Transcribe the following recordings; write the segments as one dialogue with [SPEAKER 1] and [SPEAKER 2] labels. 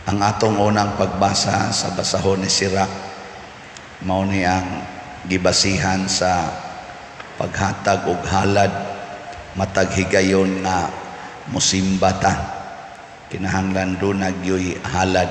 [SPEAKER 1] Ang atong unang pagbasa sa basahon ni Sirach, mao ni ang gibasihan sa paghatag og halad matag higayon nga musimba ta. Kinahanglan duna gyoy halad.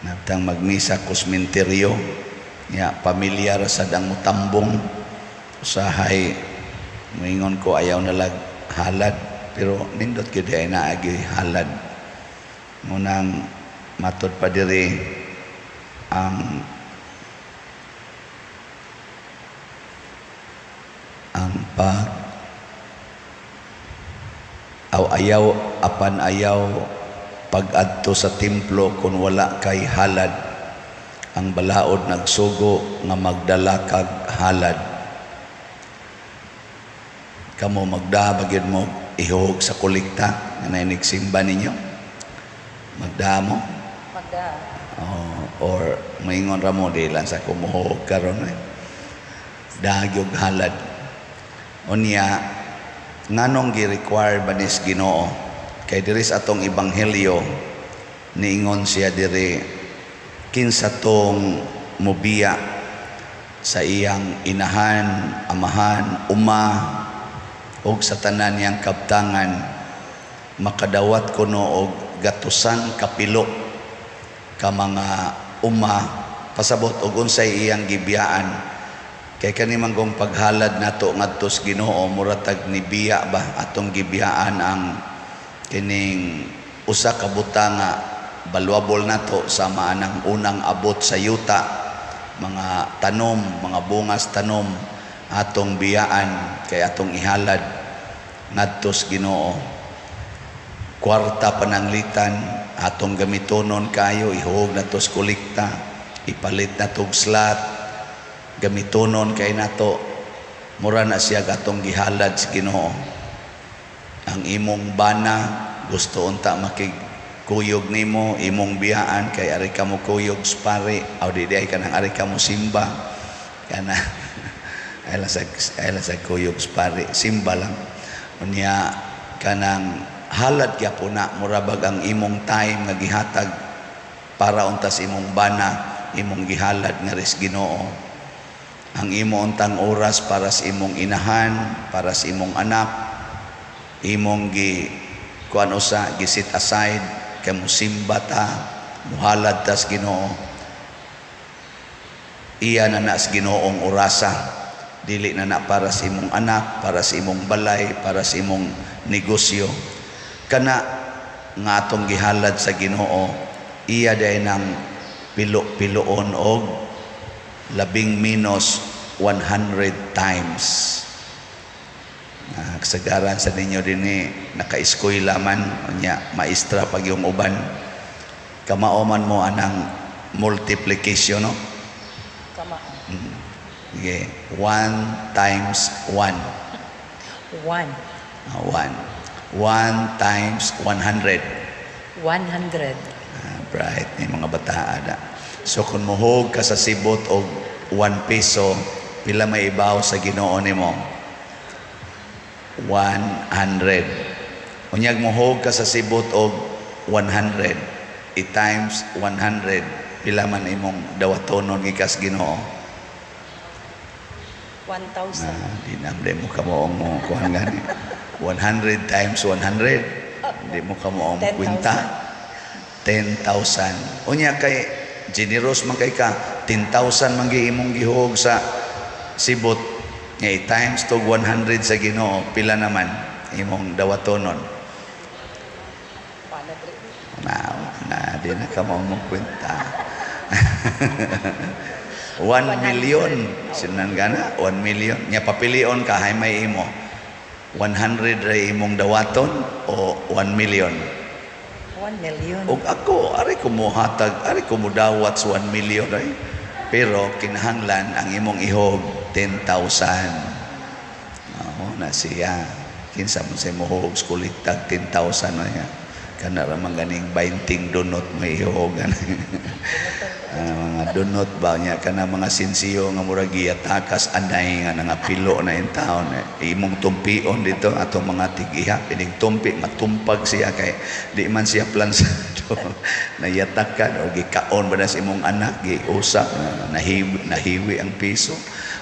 [SPEAKER 1] Nabtang magmisa kusminteryo ya, pamilya ra sad ang mutambong. Usahay moingon ko ayaw na lag halad, pero nindot gyud ay naa gyoy halad. Munang matod pa diri ang pag aw ayaw, apan ayaw pag-adto sa templo kung wala kay halad. Ang balaod nagsugo nga magdala kag halad. Kamo, magda ba gyud mo ihog sa kolekta nga nainigsimba ninyo? Magda mo?
[SPEAKER 2] Magda.
[SPEAKER 1] Oh, or maingon ra mo, di lang sa kumuhog karon eh. Dagyog halad. Unya, nganong gi-require ba nis Ginoo? Kay diri sa atong ebanghelyo, niingon siya diri, kinsa tong mubiya sa iyang inahan, amahan, uma ug sa tanan niyang kabtangan, makadawat kuno og gatusan kapilo ka mga uma, pasabot og unsay iyang gibiyaan. Kay kani man kung paghalad nato ngadto sa Ginoo, mura tag nibiya ba, atong gibiyaan ang kining usa ka butang nga valuable nato, sama anang unang abot sa yuta, mga tanom, mga bungas tanom, atong biyaan kay atong ihalad ngadto sa Ginoo. Kwarta pananglitan atong gamitonon kayo, ihog nato sa kolekta, ipalit nato og slot, gamitonon kay nato. Mura na siya atong gihalad sa Ginoo. Ang imong bana gusto unta makigkuyog nimo, imong biyaan kay ari ka mo kuyog sa pari aw di ay kanang ari ka mo simba kana, ay lang sa kuyog sa pari, simba lang. Unya kanang halad gyapon na, mura bag ang imong time nga gihatag para unta sa imong bana, imong gihalad nga ris Ginoo. Ang imo untang oras para sa imong inahan, para sa imong anak, imong gi kuan usa, gi set aside kay musimba ta, muhalad ta sa Ginoo. Iya na na sa Ginoong orasa, dili na na para sa imong anak, para sa imong balay, para sa imong negosyo. Kana nga atong gihalad sa Ginoo, iya day nang pilo-piloon og labing minus 100 times. Kasagaran sa ninyo dinhi naka-eskwela man, unya maestra pag yung uban. Kamao man mo anang multiplication, no?
[SPEAKER 2] Kama.
[SPEAKER 1] Sige, 1 times 1.
[SPEAKER 2] 1.
[SPEAKER 1] 1. 1 times 100.
[SPEAKER 2] 100.
[SPEAKER 1] Bright ni mga bataa da. So kung muhog ka sa sibot og 1 piso, pila may ibaw sa Ginoo nimo? 100. Unyag muhog ka sa sibot og 100, i-times 100, pila man imong dawatonon gikas Ginoo?
[SPEAKER 2] 1,000.
[SPEAKER 1] Ah, di na di mo kamo mo kuan gani. 100 times 100. Di mo kamo ang
[SPEAKER 2] 10,000.
[SPEAKER 1] Kwenta. 10,000. Unya kay generous man kay ka, 10,000 man gi imong gihog sa sibot nga i-times to 100 sa Ginoo, pila naman imong dawatonon?
[SPEAKER 2] Paano?
[SPEAKER 1] Na, na di na kamo mo kwenta. 1 million. Sinan gana, 1 million. Nya papilion ka, hay may imo. 100 ra imong dawaton o 1 million?
[SPEAKER 2] 1 million.
[SPEAKER 1] Og ako, ari ko mohatag, ari ko modawat sa 1 million ay. Pero kinahanglan ang imong ihog 10,000. Oo, na siya. Kinsa man sa muhog sa kuliktag 10,000 na niya. Kana ra man ganing 20 donut may ihogan. Mga donut ba niya kana mga sinsiyo nga murag giyatakas anay nga nangapilo na in taon, eh, imong tumpion dito atong mga tig-iha, pinig tumpi matumpag siya kay di man siya plansado. Nayatakan o gikaon ba na sa imong anak, giusap, nahiwi, nahiwi ang piso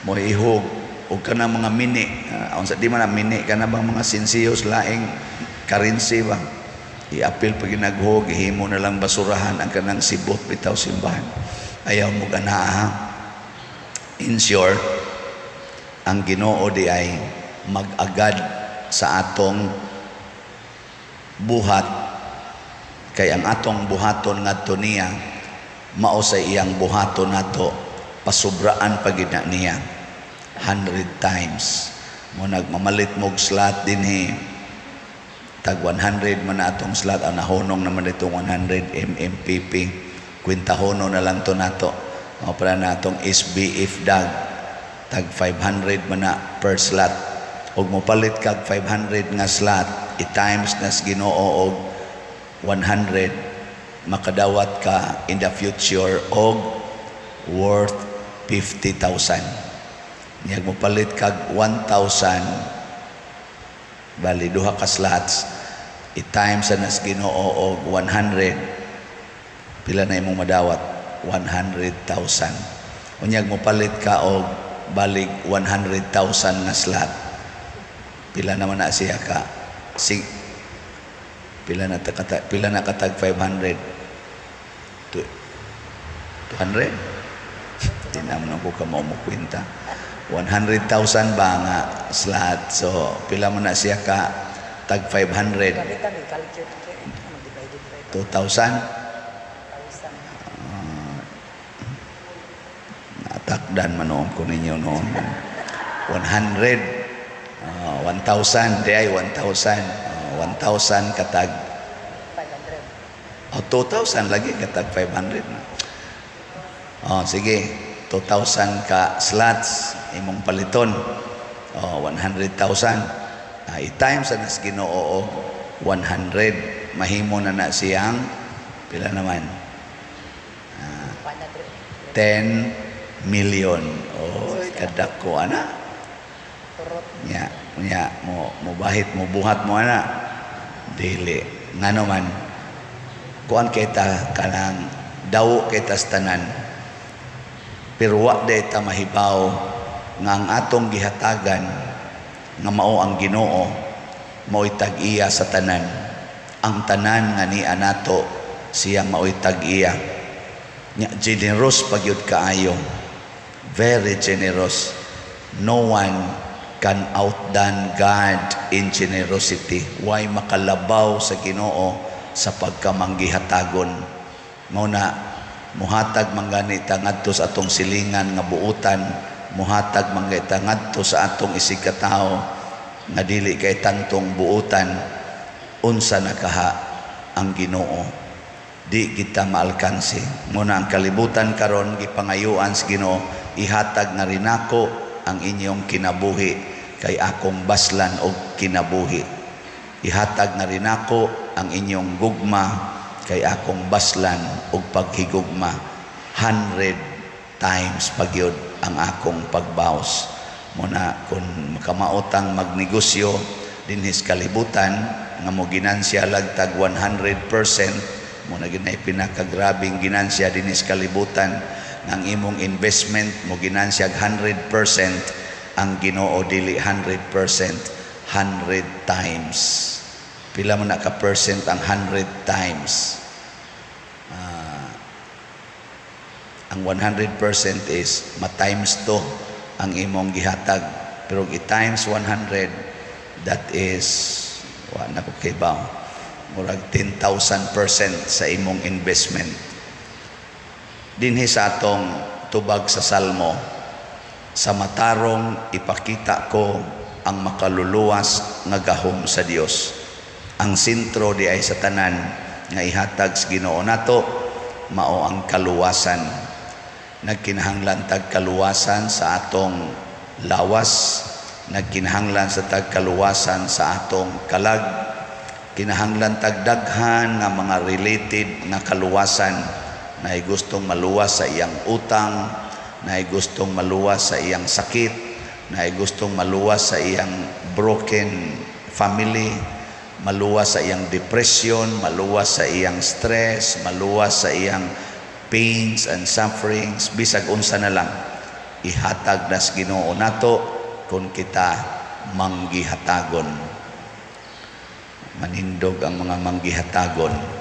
[SPEAKER 1] mo ihog. O kana mga mini, unsa di man na mini, kana bang mga sinsiyos laing currency ba, iapil pag ginaghog, himo na lang basurahan ang kanang sibot bitaw simbahan. Ayaw mo gana. In short, ang Ginoo di ay mag-agad sa atong buhat, kay ang atong buhaton ngadto niya mao sa iyang buhaton nato, pasubraan pa gid na niya 100 times. Mo nagmamalit mog slot dinhi, tag 100 man na atong slot, ang nahunong naman itong 100 MMPP, kwintahono na lang to nato. O para na atong SBF dag, tag 500 man na per slot. Og mopalit kag 500 nga slot, i-times nas Ginoo og 100, makadawat ka in the future og worth 50,000. Niyag mopalit kag 1,000, bali duha ka slots, i-times sa nas Ginoo og 100, pila na imong madawat? 100,000. Unyag mo palit ka og balik 100,000 nga slot, pila naman na siya ka si pila na ta kata, pila na katag 500? 200. Di naman ako ka mo kwenta. 100,000 ba nga slot, so pila mo na siya ka tag 500?
[SPEAKER 2] Gamit ang calculate ano, divided by
[SPEAKER 1] 2,000.
[SPEAKER 2] 1,000.
[SPEAKER 1] Natakdan man noon ko ninyo noon. 100, 1,000 di ay 1,000, 1,000 katag
[SPEAKER 2] 500.
[SPEAKER 1] Oh, 2,000 lagi katag 500 na. Oh, sige, 2,000 ka slots imong paliton. Oh, 100,000. I-times sa nas Ginoo og 100, mahimo na na siyang pila naman?
[SPEAKER 2] 100.
[SPEAKER 1] 10 million. Oh, kadako ana.
[SPEAKER 2] Turot.
[SPEAKER 1] Nya, nya mo mubahit mo buhat mo ana. Dili. Ngano man, kuan kita kanang dawo kita sa tanan. Pero wa day ta mahibaw nga ang atong gihatagan nga mao ang Ginoo, mao'y tag-iya sa tanan. Ang tanan nga niya nato, siya mao'y tag-iya. Nya generous pagyud kaayo. Very generous. No one can outdone God in generosity. Why makalabaw sa Ginoo sa pagkamanggihatagon. Mao na muhatag man gani ta ngadto sa atong silingan nga buutan, muhatag man gani ta ngadto sa atong isig katawo nga dili kay tantong buutan, unsa na kaha ang Ginoo? Di kita maalkanse. Muna ang kalibutan karon gipangayuan sa Ginoo, "Ihatag na rin ako ang inyong kinabuhi kay akong baslan og kinabuhi. Ihatag na rin ako ang inyong gugma kay akong baslan og paghigugma. 100 times pagyod ang akong pagbaos." Muna kung makamaotang magnegosyo dinhis kalibutan nga mo ginansya lagtag 100%, mo na ginay pinakagrabing ginansya dinhis kalibutan nga ang imong investment mo ginansya 100%, ang Ginoo dili 100%, 100 times. Pila man na ka percent ang 100 times? Ang 100% is ma-times 2 ang imong gihatag, pero i-times 100, that is, wa na ko kibaw, murag 10,000% sa imong investment. Dinhi sa atong tubag sa Salmo, "Sa matarong ipakita ko ang makaluluwas nga gahom sa Dios." Ang sentro di ay sa tanan nga ihatag sa Ginoo nato mao ang kaluwasan. Nagkinahanglan tag kaluwasan sa atong lawas, nagkinahanglan sa tag kaluwasan sa atong kalag. Kinahanglan tagdaghan nga mga related nga kaluwasan. Naay gustong maluwas sa iyang utang, naay gustong maluwas sa iyang sakit, naay gustong maluwas sa iyang broken family, maluwas sa iyang depression, maluwas sa iyang stress, maluwas sa iyang pains and sufferings, bisag unsa na lang. Ihatag nas Ginoo nato kung kita manggihatagon. Manindog ang mga manggihatagon.